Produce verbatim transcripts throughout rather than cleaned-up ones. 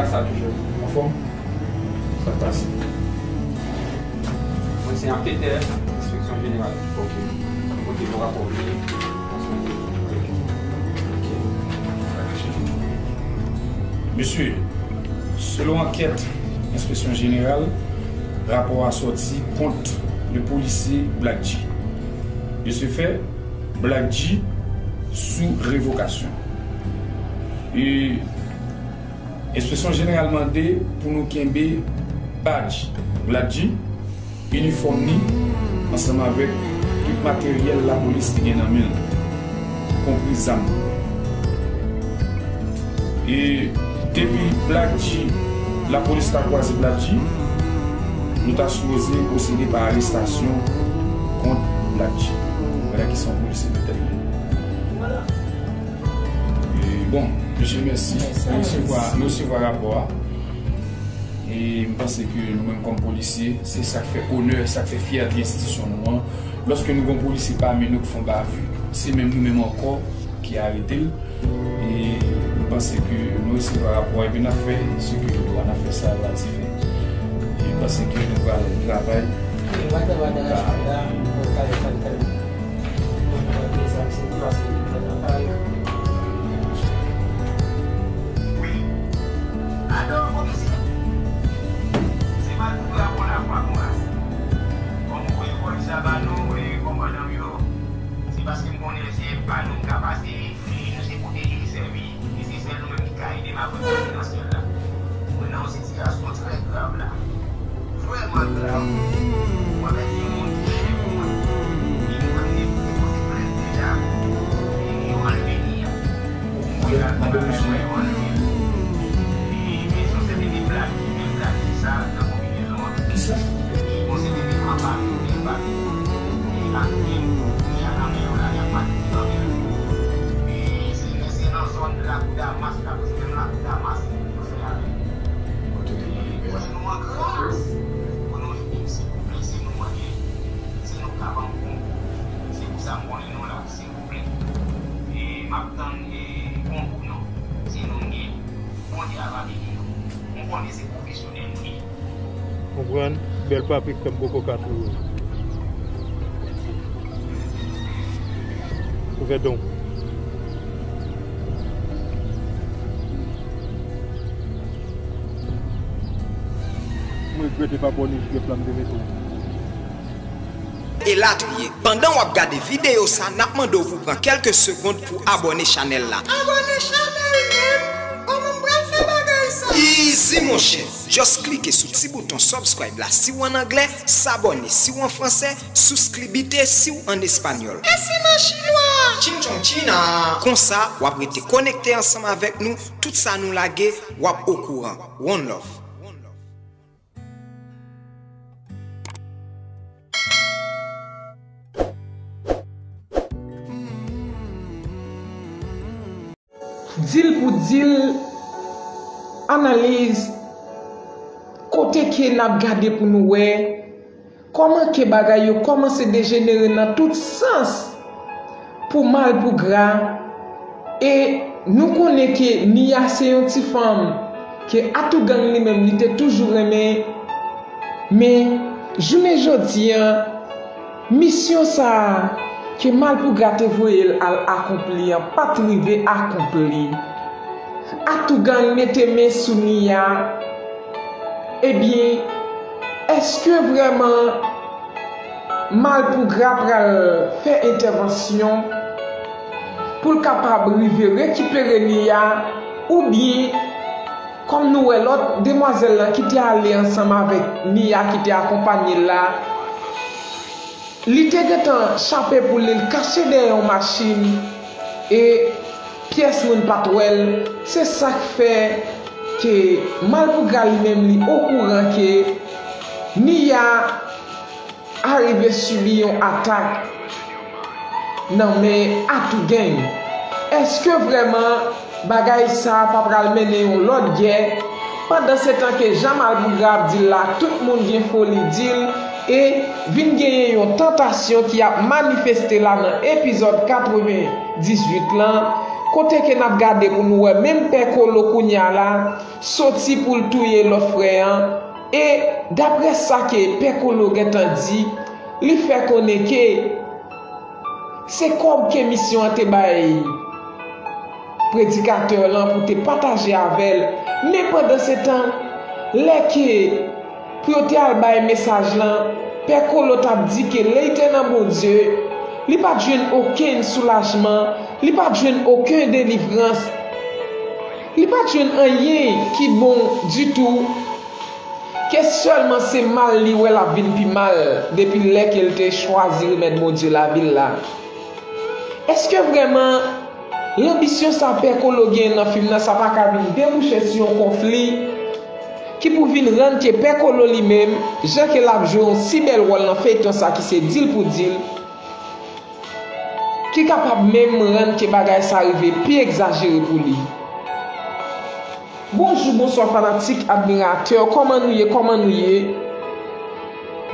Sa toujou anfòm? Sa k pase? Mwen se anketè enspeksyon jeneral. Ok. Mwen pote yon rapò vini. Ok. Mesye, selon ankèt enspeksyon jeneral, rapò a sòti kont le polisye Black G. De ce fait, Black G sou revokasyon. E Enspeksyon jeneral mande pou nou kenbe badj Black G, inifòm ni, ansanm avèk tout materyèl lapolis ki gen nan men l, konpri zam. E depi Black G, lapolis ta kwaze Black G, nou ta sipoze pwosede pa arestasyon kont Black G. Vwala kisa yon polisye dwe tèt li. E, bon, mesye, mèsi. Nou resevwa, nou resevwa rapò a. E m panse ke nou menm kòm polisye, se sa k fè onè, sa k fè fyète enstitisyon nou an. Lòske nou gen yon polisye pami nou k fè yon bavi, se menm nou menm ankò ki arete l. E m panse ke nou resevwa rapò a, epi n ap fè seke yo dwa, n ap fè sa yo pa di fè. E m panse ke nou pral travay. Wi. Atò, komisè, se pa tout rapò la fwa konsa. Kòm ou voye vòlisa ba nou, e kòmandan m yo, se paske m konnen se pa nou k ka pase, e nou se pwoteje, e sèvi. E se sèl nou menm ki ka ede m avwe konfidansyèl la. Mwen nan yon sitiyasyon trè grav la. Vrèman grav. Mwen pèdi yon moun ki chè pou mwen. E nou menm nou depoze plent deja. E yo anlve ni a. Mwen la mwen yo anlve. E, e se yon seri de blag ki menm blag ki sa nan konbinezon an. Kisa? Bon, se te de anba, de anba. E ak ni a nan men yo la, y ap mache nan men yo. E se, se nan zòn Lakou Damas la, se menm Lakou Damas yo fè avè l. Kote nou mande mè a? Kote nou an gras pou nou ede m, silvouplè, si nou mande, si nou ka ban m konkou, se pou sa m konnen nou la, silvouplè. E m ap tann, e, konkou nou, si nou gen, Bondye a va beni nou. M konnen se pwofesyonèl nou ye. Konprann, bèl paprik fè m poko ka touye w. Ouvè don. M regrete pa abòne jwèt la m te mete w. Elatriye. Pandan w ap gade videyo sa, n ap mande w pou pran kèlke segonn pou abòne chanèl la. Abòne chanèl menm? Kòman m pral fè bagay sa? Easy monchè. Just klike sou ti bouton subscribe la si w ann anglè, s'abonner si w an fransè, suscribite si w ann espanyòl. E si m an chinwa? Chin chon china. Konsa, w ap rete konekte ansanm avèk nou, tout sa nou lage, w ap okouran. One love. Di l pou di l, analiz, kote ke n ap gade pou nou wè kòman ke bagay yo kòmanse dejenere nan tout sans pou Malpougra. E nou konnen ke Nia se yon ti fanm ke Atougang li menm li te toujou renmen. Men, jounen jodi a, misyon sa a ke Malpougra te voye l al akonpli an pa t rive akonpli. Atougang mete men sou Nia. Ebyen, èske vrèman Malpougra pral fè entèvansyon pou l kapab rive rekipere Nia, oubyen, kòm nou wè lòt demwazèl lan ki te ale ansanm avèk Nia ki te akonpanye l la, li te gentan chape pou li, l kache dèyè yon machin e pyès moun pa t wè l. Se sa k fè ke Malpougra li menm li okouran ke Nia a rive sibi yon atak nan men Atougang. Èske vrèman bagay sa a pa pral mennen yon lòt gè? Pandansetan ke jan Malpougra ap di l la, tout moun gen foli di l, e vin genyen yon tantasyon ki ap manifeste la nan epizòd katrevendizuit lan, Kote ke n ap gade pou nou wè menm Pè Kolo kounye a la soti pou l touye lòt frè an, e daprè sa ke Pè Kolo gentan di, li fè konnen ke se kòb ke misyon an te bay predikatè lan pou te pataje avè l. Men pandansetan, lè ke pou yo te al bay mesaj lan, Pè Kolo t ap di ke lè l te nan Bondye, li pa t jwenn okenn soulajman, li pa t jwenn okenn delivrans, li pa t jwenn anyen ki bon ditou, ke sèlman se mal li wè l ap vin pi mal depi lè ke l te chwazi remèt Bondye lavi l la. Èske vrèman lanbisyon sa Pè Kolo genyen nan fim nan, sa pa ka vin debouche sou yon konfli ki pou vin rann ke Pè Kolo li menm, jan ke l ap jwe yon si bèl wòl nan feyton sa ki se Deal pou Deal, ki kapab menm rann ke bagay sa rive pi egzajere pou li? Bonjou, bonswa fanatik, admiratè, kòman nou ye, kòman nou ye?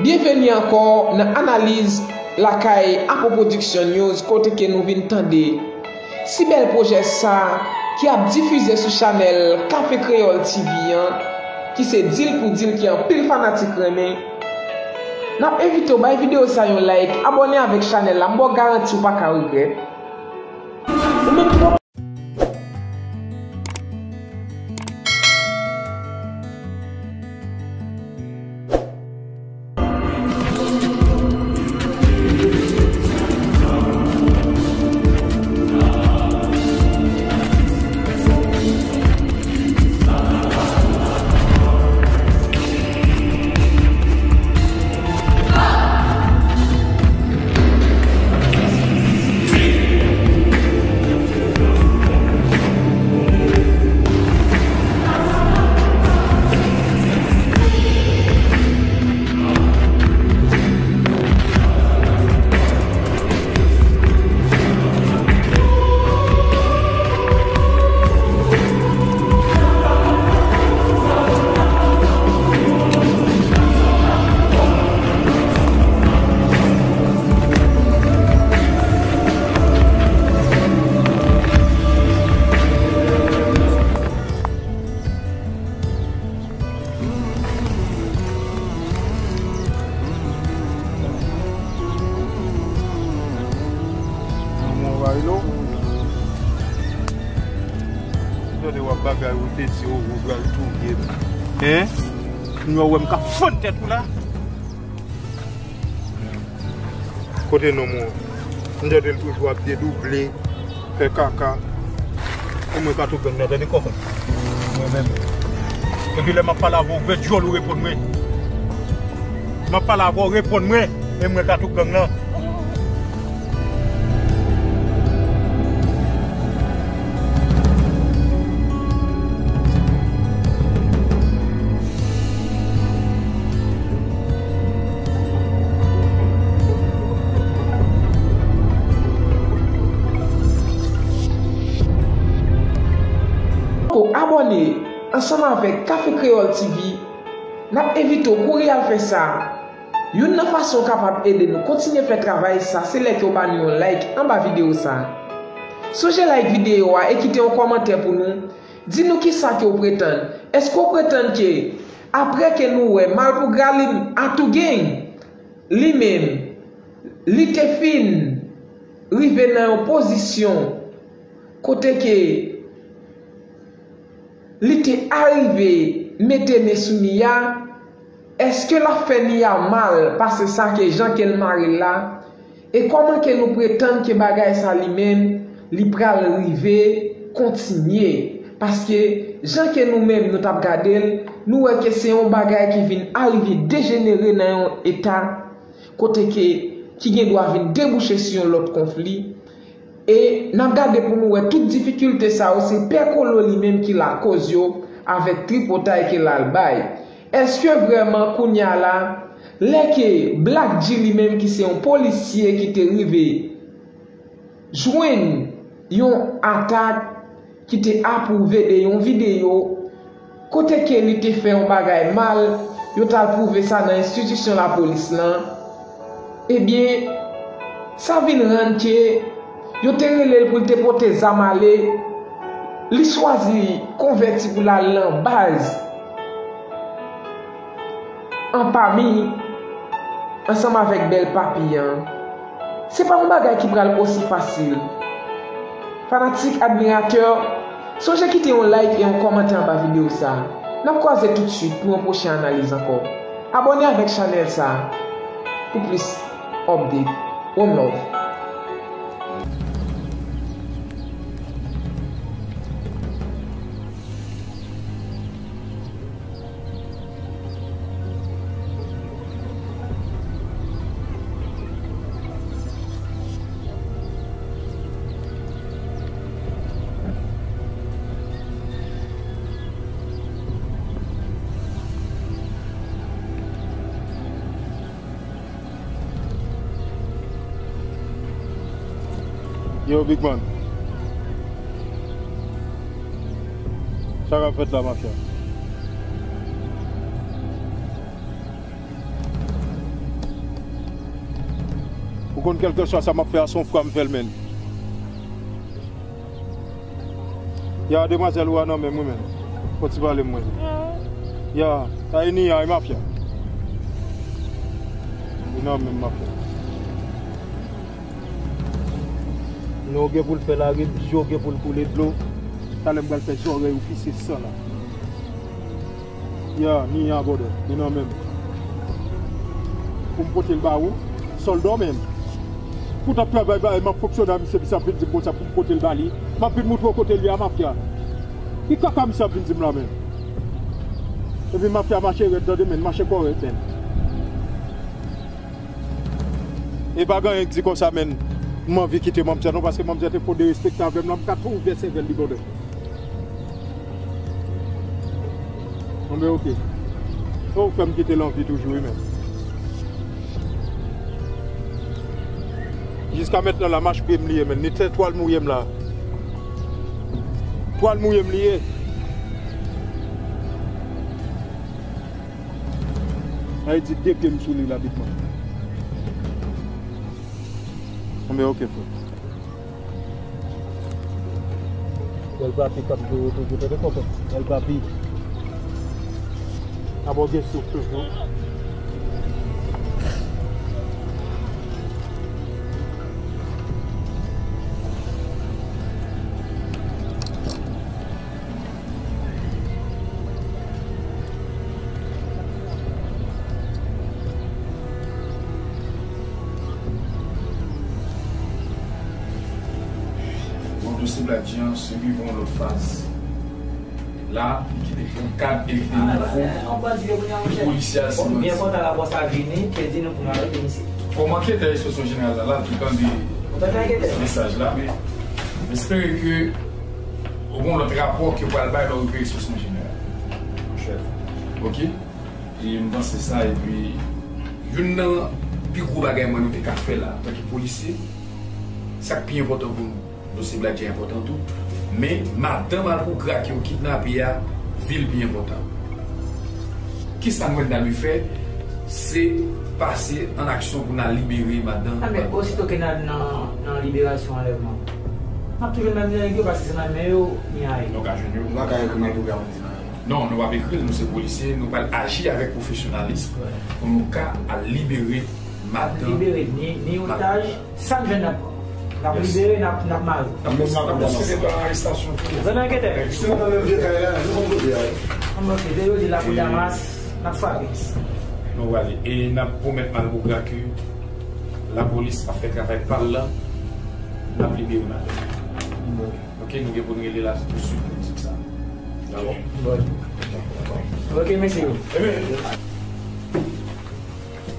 Byenveni ankò nan analiz lakay Apo Production News, kote ke nou vin tande si bèl pwojè sa ki ap difize sou chanèl Kafe Kreyòl T V an, ki se Deal pou Deal, ke anpil fanatik renmen. N ap envite w bay videyo sa yon like, abòne avèk chanèl la, m ba w garanti w pa ka regrèt. Ou menm ki Manman w pa rele w? Tande w ap bagay ou te di ou, ou pral touye m. Hein? Kounye a w wè m ka fann tèt ou la? Kote nonm ou an? M tande l toujou ap dedouble, fè kaka. E mwen Kato Gang nan, tande kòman. Mwen menm. Epi lè m ap pale avè w, ouvè dyòl ou reponn mwen. M ap pale avè w, reponn mwen. E mwen Kato Gang nan. Ko abòne ansanm avèk Kafe Kreyòl T V, n ap envite w kouri al fè sa. Youn nan fason w kapab ede nou kontinye fè travay sa, se lè ke w ba nou yon like anba videyo sa. Sonje like videyo a e kite yon kòmantè pou nou. Di nou kisa ke w pretann. Èske w pretann ke apre ke nou wè Malpougra li Atougang, li menm, li te fin rive nan yon pozisyon kote ke li te arive mete men sou Nia, èske l ap fè Nia mal pase sa ke jan ke l mare l la? E kòman ke nou pretann ke bagay sa li menm, li pral rive kontinye? Paske jan ke nou menm nou t ap gade l, nou wè ke se yon bagay ki vin arive dejenere nan yon eta kote ke, ki gen dwa vin debouche sou yon lòt konfli. E n ap gade pou nou wè tout difikilte sa yo, se Pè Kolo li menm ki lakòz yo avèk tripotay ke l al bay. Èske vrèman kounye a la, lè ke Black G li menm ki se yon polisye ki te rive jwenn yon atak ki te apwouve de yon videyo kote ke li te fè yon bagay mal, yo t al pwouve sa nan enstitisyon lapolis lan, ebyen, sa vin rann ke Yo te rele l pou l te pote zam ale. Li chwazi konvèti pou l al nan baz an pami ansanm avèk bèl papi an. Se pa yon bagay ki pral osi fasil. Fanatik, admiratè, sonje kite yon like e yon kòmantè anba videyo sa a. N ap kwaze toutswit pou yon pwochen analiz ankò. Abòne avèk chanèl sa a pou plis update. One love. Yo, Big Man. Sa k ap fèt la, mafya? Ou konn kèlkeswa sa m ap fè a, se yon fwa m fè l, menn. Ya, demwazèl ou a nan men m wi, menn. Fò ti pale m, mwen. Ya, sa e Nia, e mafya. Li nan men m, mafya. Non, gen pou l fè lari, bzyo gen pou l koule dlo. Talè m pral fè zòrèy ou pise san la. Ya, Nia, brother, li nan men m. Pou m pote l ba ou, sòlda w menm. Pou t ap travay ba, m ap fonksyone a misye, misye ap vin di m konsa pou m pote l ba li. M ap vin moutre w kote l ye a, mafya. Ki kaka misye ap vin di m la menm? Epi mafya mache rèd, tande, menn, mache kòrèk, menn. E pa gen anyen k di konsa, menn, m anvi kite manmzè non, paske manmzè te fò derespekte avè m la, m ka tou ouvè sèvèl li, brother. Bon, men oke. Ou fè m kite l anvi toujou, wi, menn. Jiska mentnan la, mach pye m li ye, menn. Ni tè twal mouye m la. Twal mouye m li ye. Sa vle di de pye m sou li la, Big Man. Bon, men oke, frè. Bèl papi k ap jwe toujou, tande konprann. Bèl papi. Abò gen souf toujou. Bon, dosye Black Jean se rive yon lòt faz. La, li kite yon kad e li kite nivo pou polisye a simanti. Kòm anketè Enspeksyon Jeneral la, la, li tande mesaj la, men m espere ke ou gen yon lòt rapò ke w pral bay lè w rive Enspeksyon Jeneral. Chèf. Oke? E m panse sa, epi youn nan pi gwo bagay mwen nou te ka fè la, antanke polisye, sa k pi enpòtan pou nou, dosye Black Jean enpòtan tou, men madanm Alpougra ke yo kidnape a, vi l pi enpòtan. Kisa nou menm n ta dwe fè? Se pase an aksyon pou n al libere madanm Alpougra. Osito ke n al nan, nan liberasyon anlèvman, n ap toujou nan men nèg yo, paske se nan men yo Nia ye. Nou ka jwenn yo. Nou pa ka ekri Alpougra pou di sa. Non, nou p ap ekri l, nou se polisye, nou pral aji avèk pwofesyonalis pou nou ka al libere madanm. Libere ni, ni otaj, sa n jwenn n ap pran. N ap libere, n ap, n ap mare. N ap pwosede pa arestasyon tou. Zòn anketè. Si nou nan menm vye kay la, nou konn kote a. Ann monte, lè yo di lakou Damas, n ap frape. Nou prale. E n ap pwomèt Alpougra ke lapolis ap fè travay pa l lan, n ap libere madanm. Ok, nou gen pou n rele la touswit pou n di sa. Dakò? Ok, mesye yo.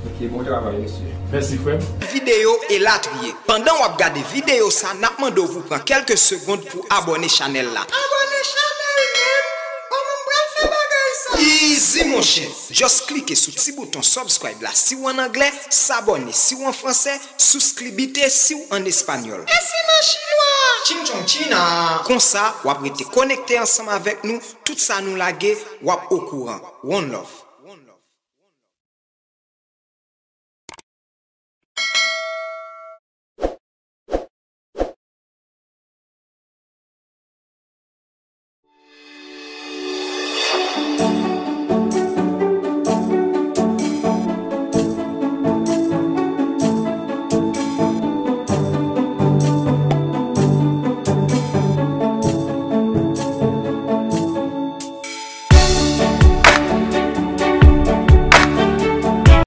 Ok, bon travay, mesye. Mèsi, frè m. Videyo elatriye. Pandan w ap gade videyo sa, n ap mande w pou pran kèlke segonn pou abòne chanèl la. Abòne chanèl, menn! Kòman m pral fè bagay sa? Easy, monchè! Just klike sou ti bouton subscribe la si w ann anglè, s'abonner si w an fransè, suscribite si w ann espanyòl. E si m an chinwa? Chin chong china! Konsa, w ap rete konekte ansanm avèk nou, tout sa nou lage, w ap okouran. One love.